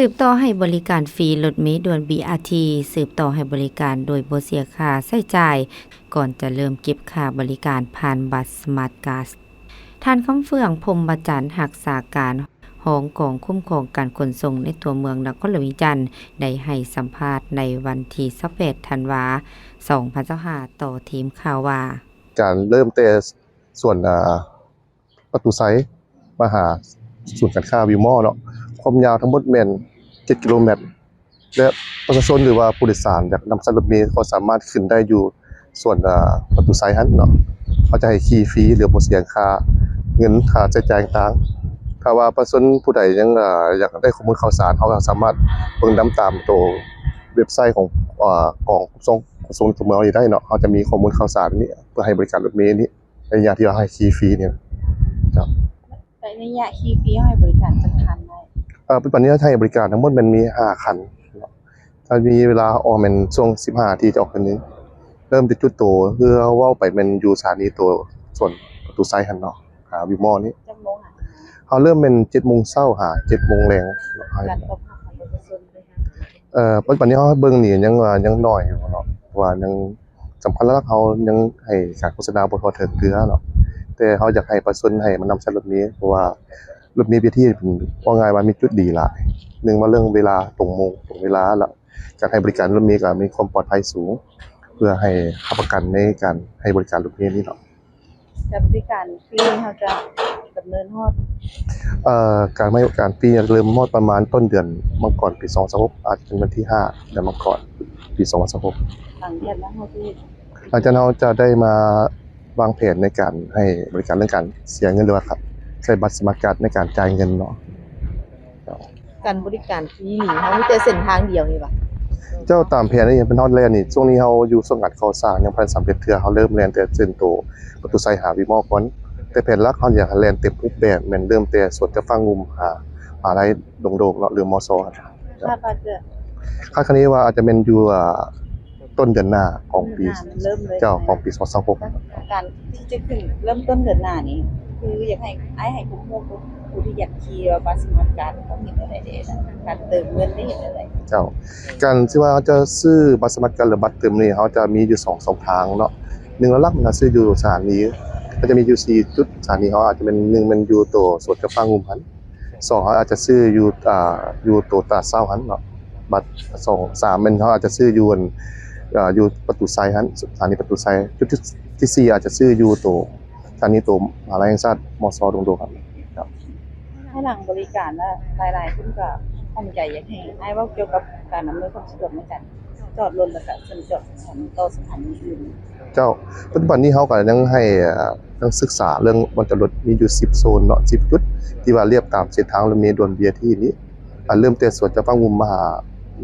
ສືບຕໍ່ໃຫ້ບໍລິການຟຣີລົດເມດ່ວນ ບີອາທີ ສືບຕໍ່ໃຫ້ບໍລິການໂດຍບໍ່ເສຍຄ່າໃຊ້ຈ່າຍ ກ່ອນຈະເລີ່ມເກັບຄ່າບໍລິການຜ່ານບັດສະມາດກາດ. ທ່ານ ຄຳເຟືອງ ພົມມະຈັນ ຮັກສາການຮອງກອງຄຸ້ມຄອງການຂົນສົ່ງໃນຕົວເມືອງນະຄອນຫຼວງວຽງຈັນ ໄດ້ໃຫ້ສຳພາດໃນວັນທີຊາວແປດ ທັນວາ ສອງພັນຊາວຫ້າ ຕໍ່ທີມຂ່າວວ່າ ການເລີ່ມແຕ່ສວນ ອາ ປະຕູໄຊ ມາຫາສູນການຄ້າວິວມໍເນາະ ຄວາມຍາວທັງໝົດແມ່ນເຈັດກິໂລແມັດ ແລະ ປະຊາຊົນ ຫຼືວ່າຜູ້ໂດຍສານຢາກນຳໃຊ້ລົດເມ ກໍສາມາດຂຶ້ນໄດ້ຢູ່ສວນ ອາ ປະຕູໄຊຫັ້ນເນາະ ເຂົາຈະໃຫ້ຂີ່ຟຣີ ຫຼືບໍ່ເສຍຄ່າເງິນ ຄ່າໃຊ້ຈ່າຍຕ່າງໆ. ຖ້າວ່າປະຊາຊົນຜູ້ໃດຍັງ ອາ ຢາກໄດ້ຂໍ້ມູນຂ່າວສານ ເຮົາກໍສາມາດເບິ່ງນຳຕາມໂຕເວັບໄຊຂອງ ອາ ກອງຂົນສົ່ງ ຂົນສົ່ງຕົວເມືອງນີ້ໄດ້ເນາະ ເຮົາຈະມີຂໍ້ມູນຂ່າວສານນີ້ ເພື່ອໃຫ້ບໍລິການລົດເມນີ້ ໃນໄລຍະທີ່ວ່າໃຫ້ຂີ່ຟຣີນີ້ນະ. ເຈົ້າ. ໃນໄລຍະຂີ່ຟຣີເຮົາໃຫ້ບໍລິການຈັກຄັນໄດ້? ເອີ ປັດຈຸບັນນີ້ເຮົາໃຫ້ບໍລິການທັງໝົດແມ່ນມີຫ້າຄັນເນາະ ຖ້າມີເວລາອອກແມ່ນຊ່ວງສິບຫ້ານາທີຈະອອກຄັນໜຶ່ງ ເລີ່ມແຕ່ຈຸດໂຕ ຄືເຮົາເວົ້າໄປແມ່ນຢູ່ສະຖານີໂຕສວນປະຕູໄຊຫັ້ນເນາະ ຫາວິວມໍນີ້. ຈັກໂມງຫາຈັກໂມງ? ເຮົາເລີ່ມແມ່ນເຈັດໂມງເຊົ້າຫາເຈັດໂມງແລງ. ການຕອບຮັບຂອງປະຊາຊົນເດ? ເອີ ປັດຈຸບັນນີ້ເຮົາເບິ່ງນີ້ຍັງວ່າຍັງໜ້ອຍຢູ່ເນາະ ເພາະວ່າຍັງ ສຳຄັນຫຼັກໆ ເຮົາຍັງໃຫ້ການໂຄສະນາບໍ່ທົ່ວເຖິງເທື່ອເນາະ ແຕ່ເຮົາຢາກໃຫ້ປະຊາຊົນໃຫ້ມານຳໃຊ້ລົດເມ ເພາະວ່າລົດເມ ບີທີ ເປັນ ເວົ້າງ່າຍວ່າມີຈຸດດີຫຼາຍ ໜຶ່ງມາເລື່ອງເວລາ ຕົງໂມງ ຕົງເວລາ ແລ້ວການໃຫ້ບໍລິການລົດເມກໍມີຄວາມປອດໄພສູງ ເພື່ອໃຫ້ຮັບປະກັນໃນການໃຫ້ບໍລິການລົດເມນີ້ເນາະ. ແລ້ວບໍລິການຟຣີເຮົາຈະດຳເນີນຮອດ? ເອີ ການໃຫ້ບໍລິການຟຣີເລີ່ມຮອດປະມານຕົ້ນເດືອນມັງກອນ ປີສອງພັນຊາວຫົກ ອາດຈະເປັນວັນທີຫ້າ ເດືອນມັງກອນ ປີສອງພັນຊາວຫົກ. ຫຼັງຈາກນັ້ນເຮົາຊິ ຫຼັງຈາກນັ້ນເຮົາຈະໄດ້ມາວາງແຜນໃນການໃຫ້ບໍລິການເລື່ອງການເສຍເງິນ ຫຼືວ່າໃຊ້ບັດສະມາດກາດໃນການຈ່າຍເງິນເນາະ. ການບໍລິການຟຣີນີ້ ເຮົາມີແຕ່ເສັ້ນທາງດຽວນີ້ຫວາ? ເຈົ້າ, ຕາມແຜນນີ້ເພິ່ນຮອດແລ່ນນີ້ ຊ່ວງນີ້ເຮົາຢູ່ຊ່ວງການກໍ່ສ້າງ ຍັງບໍ່ທັນສຳເລັດເທື່ອ, ເຮົາເລີ່ມແລ່ນແຕ່ເສັ້ນໂຕປະຕູໄຊຫາວິມໍກ່ອນ, ແຕ່ແຜນຫຼັກເຮົາຢາກໃຫ້ແລ່ນເຕັມຮູບແບບ ແມ່ນເລີ່ມແຕ່ສວນເຈົ້າຟ້າງຸ່ມຫາມະຫາໄລດົງໂດກເນາະ ຫຼື ມຊ. ຄາດວ່າຈະ ຄາດຄະເນວ່າອາດຈະແມ່ນຢູ່ ອ່າ ຕົ້ນເດືອນໜ້າຂອງປີ ເລີ່ມເລີຍ ເຈົ້າ ຂອງປີສອງພັນຊາວຫົກ. ການທີ່ຈະຂຶ້ນເລີ່ມຕົ້ນເດືອນໜ້ານີ້ ຄືຢາກໃຫ້ ອ້າຍໃຫ້ຄວາມຮູ້ກັບຜູ້ທີ່ຢາກຂີ່ແບບວ່າສະມາດກາດ ຕ້ອງເຮັດແນວໃດແດ່ ການເຕີມເງິນໄດ້ເຮັດແນວໃດ? ເຈົ້າ, ການທີ່ວ່າເຮົາຈະຊື້ບັດສະມາດກາດ ຫຼື ບັດເຕີມນີ້ ເຮົາຈະມີຢູ່ສອງຊ່ອງທາງເນາະ. ໜຶ່ງ ຫຼັກໆ ເຮົາຊື້ຢູ່ສະຖານີ ກໍຈະມີຢູ່ສີ່ຈຸດ. ສະຖານີເຮົາອາດຈະແມ່ນ ໜຶ່ງ ແມ່ນຢູ່ໂຕສວນເຈົ້າຟ້າງຸ່ມຫັ້ນ, ສອງ ເຮົາອາດຈະຊື້ຢູ່ ອ່າ ຢູ່ໂຕຕະຫຼາດເຊົ້າຫັ້ນເນາະ ບັດສອງ. ສາມ ແມ່ນເຮົາອາດຈະຊື້ຢູ່ ອ່າ ຢູ່ປະຕູໄຊຫັ້ນ ສະຖານີປະຕູໄຊ. ຈຸດທີສີ່ ອາດຈະຊື້ຢູ່ໂຕສະຖານີໂຕມະຫາໄລແຫ່ງຊາດ ມຊ ດົງໂດກຫັ້ນ. ພາຍຫຼັງບໍລິການລະຫຼາຍໆຄົນກໍຂ້ອງໃຈ ຢາກໃຫ້ອ້າຍເວົ້າກ່ຽວກັບການອຳນວຍຄວາມສະດວກໃນການຈອດລົດ ແລ້ວກໍເຊິ່ງຈອດສະຖານີຕໍ່ສະຖານີອື່ນ. ເຈົ້າ, ປັດຈຸບັນນີ້ເຮົາກໍຍັງໃຫ້ ເອີ່ ຍັງສຶກສາເລື່ອງບ່ອນຈອດລົດ ມີຢູ່ສິບໂຊນເນາະ ສິບຈຸດ ທີ່ວ່າລຽບຕາມເສັ້ນທາງລົດເມດ່ວນ ບີອາທີ ນີ້ ເລີ່ມແຕ່ສວນເຈົ້າຟ້າງຸ່ມມາຫາ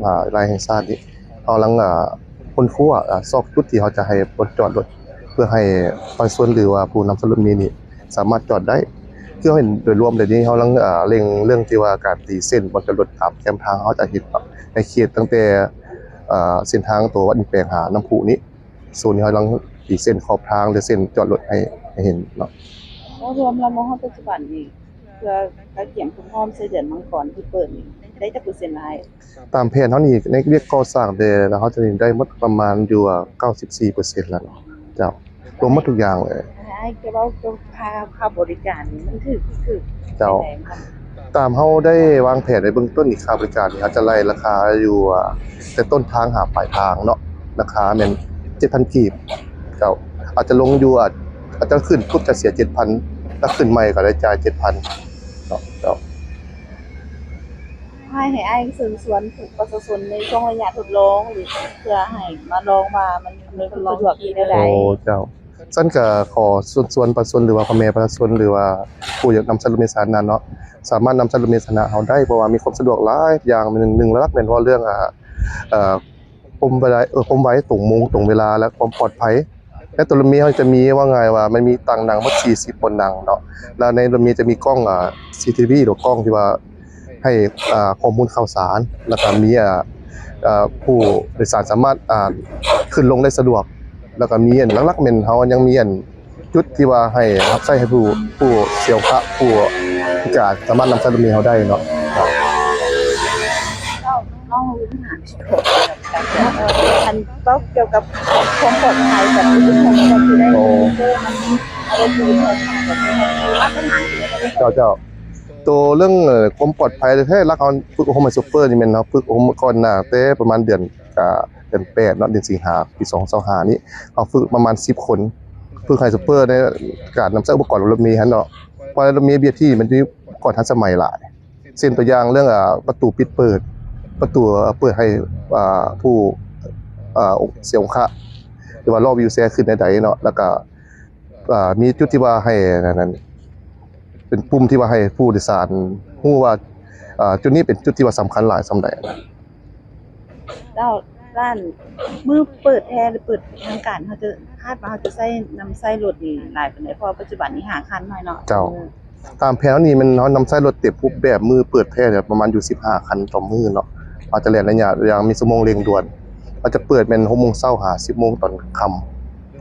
ມະຫາວິທະຍາໄລແຫ່ງຊາດນີ້ ເຮົາກຳລັງ ອາ ຄົ້ນຄວ້າ ອາ ຊອກຈຸດທີ່ເຮົາຈະໃຫ້ບ່ອນຈອດລົດ ເພື່ອໃຫ້ປະຊາຊົນ ຫຼືວ່າຜູ້ນຳໃຊ້ລົດເມນີ້ສາມາດຈອດໄດ້. ຄືເຮົາເຫັນໂດຍລວມແລ້ວນີ້ ເຮົາກຳລັງ ອາ ເລັ່ງເລື່ອງທີ່ວ່າການຕີເສັ້ນບ່ອນຈອດລົດຕາມແຄມທາງ ເຮົາຈະເຮັດໃນເຂດຕັ້ງແຕ່ ອາ ເສັ້ນທາງໂຕວັດອິນແປງຫານ້ຳພຸນີ້. ໂຊນນີ້ເຮົາກຳລັງຕີເສັ້ນຂອບທາງ ຫຼື ເສັ້ນຈອດລົດໃຫ້ ໃຫ້ເຫັນເນາະ. ເວົ້າລວມແລ້ວເນາະ ເຮົາປັດຈຸບັນນີ້ ເພື່ອກະກຽມຄວາມພ້ອມໃສ່ເດືອນມັງກອນທີ່ເປີດນີ້ ໄດ້ຈັກເປີເຊັນລະ? ຕາມແຜນເຮົານີ້ ໃນວຽກກໍ່ສ້າງແຕ່ລະ ເຮົາຈະໄດ້ໝົດປະມານຢູ່ ເກົ້າສິບສີ່ເປີເຊັນແລ້ວເນາະ. ເຈົ້າ, ລວມໝົດທຸກຢ່າງເລີຍ. ອ້າຍຈະເວົ້າກ່ຽວກັບຄ່າ ຄ່າບໍລິການນີ້ ມັນຖືກ ຖືກ ເຈົ້າ. ຕາມເຮົາໄດ້ວາງແຜນໄວ້ເບື້ອງຕົ້ນນີ້ ຄ່າບໍລິການນີ້ ເຮົາຈະໄລ່ລາຄາຢູ່ ອາ ແຕ່ຕົ້ນທາງຫາປາຍທາງເນາະ ລາຄາແມ່ນເຈັດພັນກີບ. ເຈົ້າ, ອາດຈະລົງຢູ່ ອາດ ອາດຈະຂຶ້ນປຸບຈະເສຍເຈັດພັນ ຖ້າຂຶ້ນໃໝ່ກໍໄດ້ຈ່າຍເຈັດພັນເນາະ. ເຈົ້າ. ໃຫ້ ໃຫ້ອ້າຍເຊີນຊວນປະຊາຊົນໃນຊ່ວງໄລຍະທົດລອງ ຫຼື ເພື່ອໃຫ້ມາລອງວ່າມັນ ອຳນວຍຄວາມສະດວກດີແນວໃດ? ໂອ້ ເຈົ້າ. ຊັ້ນກະຂໍເຊີນຊວນປະຊາຊົນ ຫຼືວ່າພໍ່ແມ່ປະຊາຊົນ ຫຼືວ່າຜູ້ຢາກນຳໃຊ້ລົດເມສາທາລະນະເນາະ ສາມາດນຳໃຊ້ລົດເມສາທາລະນະເຮົາໄດ້ ເພາະວ່າມີຄວາມສະດວກຫຼາຍຢ່າງ. ໜຶ່ງ ໜຶ່ງຫຼັກແມ່ນເວົ້າເລື່ອງ ອາ ເອີ່ ຄວາມໄວ ເອີ່ ຄວາມໄວ ຕົງໂມງ ຕົງເວລາ ແລະ ຄວາມປອດໄພ. ໃນໂຕລົດເມເຮົາຈະມີ ເວົ້າງ່າຍວ່າມັນມີຕາງນັ່ງໝົດສີ່ສິບບ່ອນນັ່ງເນາະ ແລ້ວໃນລົດເມຈະມີກ້ອງ ອາ ຊີຊີທີວີ ຫຼືກ້ອງທີ່ວ່າໃຫ້ ອາ ຂໍ້ມູນຂ່າວສານ ແລ້ວກໍມີ ອາ ອາ ຜູ້ໂດຍສານສາມາດ ອາ ຂຶ້ນລົງໄດ້ສະດວກ ແລ້ວກໍມີອັນ ຫຼັກໆແມ່ນເຮົາຍັງມີອັນ ຈຸດທີ່ວ່າໃຫ້ຮັບໃຊ້ໃຫ້ຜູ້ ຜູ້ເສຍໂອກາດ ຜູ້ພິການສາມາດນຳໃຊ້ລົດເມເຮົາໄດ້ເນາະ. ຄັນເວົ້າກ່ຽວກັບຄວາມປອດໄພກັບຜູ້ໂດຍສານທີ່ໄດ້ ໂອ້ ໂດຍມັນມີອາລົມດີ ເຈົ້າ ເຈົ້າ ໂຕເລື່ອງ ເອີ ຄວາມປອດໄພແທ້ໆ ຫຼັກເຮົາຝຶກອົບຮົມໃຫ້ໂຊເຟີນີ້ແມ່ນເຮົາຝຶກອົບຮົມກ່ອນໜ້າແຕ່ປະມານເດືອນ ກະເດືອນແປດເນາະ ເດືອນສິງຫາ ປີສອງພັນຊາວຫ້ານີ້ ເຮົາຝຶກປະມານສິບຄົນ ຝຶກໃຫ້ໂຊເຟີໃນການນຳໃຊ້ອຸປະກອນລົດເມຫັ້ນເນາະ ເພາະວ່າລົດເມ ບີ ທີ ມັນຈະມີອຸປະກອນທັນສະໄໝຫຼາຍ ເຊັ່ນຕົວຢ່າງເລື່ອງ ອາ ປະຕູປິດເປີດ ປະຕູ ອາ ເປີດໃຫ້ ອາ ຜູ້ ອາ ເສຍອົງຄະ ຫຼືວ່າລໍ້ວີວແຊຂຶ້ນໃດໆເນາະ ແລ້ວກະ ອາ ມີຈຸດທີ່ວ່າໃຫ້ ອັນນັ້ນ ເປັນປຸ່ມທີ່ວ່າໃຫ້ຜູ້ໂດຍສານຮູ້ວ່າ ອາ ຈຸດນີ້ເປັນຈຸດທີ່ວ່າສຳຄັນຫຼາຍສ່ຳໃດ. ແລ້ວຮ້ານ ມື້ເປີດແທ້ ຫຼືເປີດທາງການ ເຮົາຈະ ຄາດວ່າເຮົາຈະໃຊ້ ນຳໃຊ້ລົດນີ້ຫຼາຍປານໃດ? ເພາະວ່າປັດຈຸບັນນີ້ຫ້າຄັນນ້ອຍເນາະ. ເຈົ້າ ຕາມແຜນເຮົານີ້ແມ່ນເຮົານຳໃຊ້ລົດເຕັມຮູບແບບມື້ເປີດແທ້ປະມານຢູ່ສິບຫ້າຄັນຕໍ່ມື້ເນາະ ເຮົາຈະແລ່ນໄລຍະຢ່າງມີຊົ່ວໂມງເລັ່ງດ່ວນ ເຮົາຈະເປີດແມ່ນຫົກໂມງເຊົ້າຫາສິບໂມງຕອນຄ່ຳ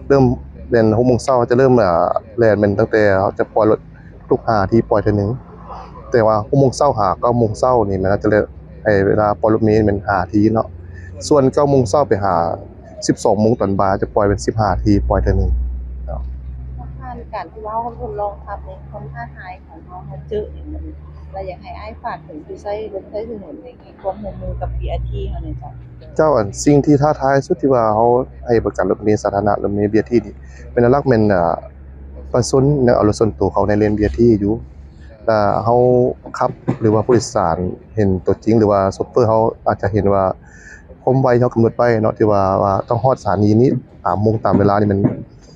ເລີ່ມແລ່ນຫົກໂມງເຊົ້າ ເຮົາຈະເລີ່ມ ອາ ແລ່ນແມ່ນຕັ້ງແຕ່ເຮົາຈະປ່ອຍລົດ ທຸກຫ້ານາທີປ່ອຍເທື່ອໜຶ່ງ ແຕ່ວ່າຫົກໂມງເຊົ້າຫາເກົ້າໂມງເຊົ້ານີ້ ມັນອາດຈະໄດ້ໃຫ້ເວລາປ່ອຍລົດເມແມ່ນຫ້ານາທີເນາະ ສ່ວນເກົ້າໂມງເຊົ້າໄປຫາສິບສອງໂມງຕອນບ່າຍ ຈະປ່ອຍເປັນສິບຫ້ານາທີປ່ອຍເທື່ອໜຶ່ງເນາະ. ຜ່ານການທີ່ວ່າເຮົາທົດລອງຂັບໃນຄວາມທ້າທາຍຂອງເຮົາ ເຮົາເຈີຫຍັງ ແລ້ວຢາກໃຫ້ອ້າຍຝາກເຖິງຜູ້ໃຊ້ລົດໃຊ້ຖະໜົນໃຫ້ຄວາມຮ່ວມມືກັບ ບີ ທີ ເຮົາແດ່ເຈົ້າ. ເຈົ້າ ອັນສິ່ງທີ່ທ້າທາຍສຸດທີ່ວ່າເຮົາໃຫ້ບໍລິການລົດເມສາທາລະນະ ລົດເມ ບີ ທີ ນີ້ ແມ່ນຫຼັກໆແມ່ນ ອາ ປະຊາຊົນຍັງເອົາລົດສ່ວນຕົວເຂົ້າໃນເລນ ບີ ທີ ຢູ່ ແລະເຮົາຂັບ ຫຼືວ່າຜູ້ໂດຍສານເຫັນຕົວຈິງ ຫຼືວ່າໂຊເຟີເຮົາອາດຈະເຫັນວ່າຄວາມໄວທີ່ເຮົາກຳນົດໄວ້ເນາະ ທີ່ວ່າ ວ່າຕ້ອງຮອດສະຖານີນີ້ຕາມໂມງຕາມເວລານີ້ ແມ່ນ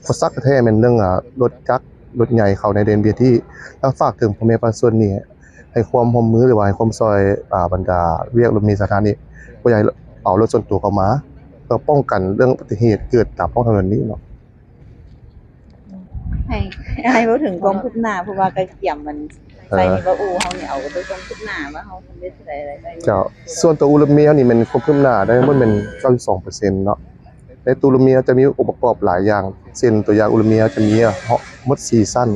ອຸປະສັກແທ້ໆແມ່ນເລື່ອງ ອາ ລົດຈັກ ລົດໃຫຍ່ເຂົ້າໃນເລນ ບີ ທີ ແລ້ວຝາກເຖິງພໍ່ແມ່ປະຊາຊົນນີ້ ໃຫ້ຄວາມຮ່ວມມື ຫຼືວ່າໃຫ້ຄວາມຊ່ອຍ ອາ ບັນດາວຽກລົດເມສາທາລະນະນີ້ ບໍ່ຢາກໃຫ້ເອົາລົດສ່ວນຕົວເຂົ້າມາ ເພື່ອປ້ອງກັນເລື່ອງອຸບັດຕິເຫດເກີດຕາມທ້ອງຖະໜົນນີ້ເນາະ. ໃຫ້ ໃຫ້ເວົ້າເຖິງຄວາມຄືບໜ້າ ເພາະວ່າກະກຽມມັນ ເອີ ໃສ່ນີ້ວ່າ ໂອ້ ເຮົານີ້ເອົາເລື່ອງຄວາມຄືບໜ້າວ່າເຮົາສຳເລັດເທົ່າໃດແລ້ວ. ເຈົ້າ ສ່ວນຕົວອູລົດເມເຮົານີ້ແມ່ນຄວາມຄືບໜ້າໄດ້ໝົດແມ່ນເກົ້າສິບສອງເປີເຊັນເນາະ. ໃນຕູ້ລົດເມເຮົາຈະມີອົງປະກອບຫຼາຍຢ່າງ ເຊັ່ນ ຕົວຢ່າງອູລົດເມເຮົາຈະມີທັງໝົດສີ່ຊັ້ນ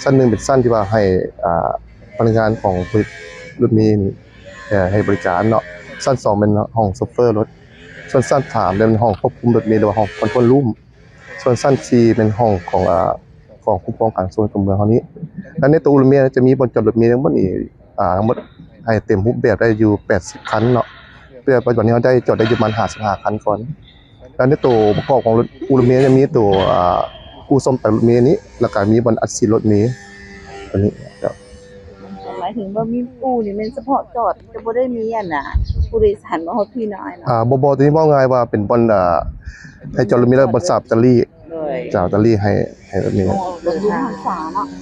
ຊັ້ນໜຶ່ງເປັນຊັ້ນທີ່ວ່າໃຫ້ ອາ ພະນັກງານຂອງບໍລິສັດລົດເມນີ້ ເອີ ໃຫ້ບໍລິການເນາະ ຊັ້ນສອງແມ່ນຫ້ອງໂຊເຟີລົດ ສ່ວນຊັ້ນສາມແມ່ນຫ້ອງຄວບຄຸມລົດເມ ຫຼືວ່າຫ້ອງຄອນໂທຣລຣູມ ສ່ວນຊັ້ນສີ່ແມ່ນຫ້ອງຂອງ ອາ ກອງຄຸ້ມຄອງການຂົນສົ່ງເມືອງເຮົານີ້ ແລະໃນໂຕອູລົດເມຈະມີບ່ອນຈອດລົດເມທັງໝົດນີ້ ອາ ທັງໝົດໃຫ້ເຕັມຮູບແບບໄດ້ຢູ່ແປດສິບຄັນເນາະ ແຕ່ປັດຈຸບັນນີ້ເຮົາໄດ້ຈອດໄດ້ຢູ່ປະມານຫ້າສິບຫ້າຄັນກ່ອນ ແລະໃນໂຕປະກອບຂອງລົດອູລົດເມຈະມີໂຕ ອາ ອູ່ສ້ອມແປງລົດເມນີ້ ແລ້ວກະມີບ່ອນອັດສີດລົດເມ ຕົວນີ້ເຈົ້າ. ໝາຍເຖິງວ່າມີອູ່ນີ້ແມ່ນສະເພາະຈອດ ຈະບໍ່ໄດ້ມີອັນນ່າ ຜູ້ໂດຍສານມາຮອດພີ້ເນາະອ້າຍເນາະ. ອາ ບໍ່ ບໍ່ ຕົວນີ້ເວົ້າງ່າຍວ່າເປັນບ່ອນ ອາ ໃຫ້ຈອດລົດເມ ແລ້ວບ່ອນສາບຕາລີ້ ໂດຍ ສາບຕາລີ້ໃຫ້ ໃຫ້ລົດເມ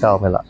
ເຈົ້າ ແມ່ນລະ.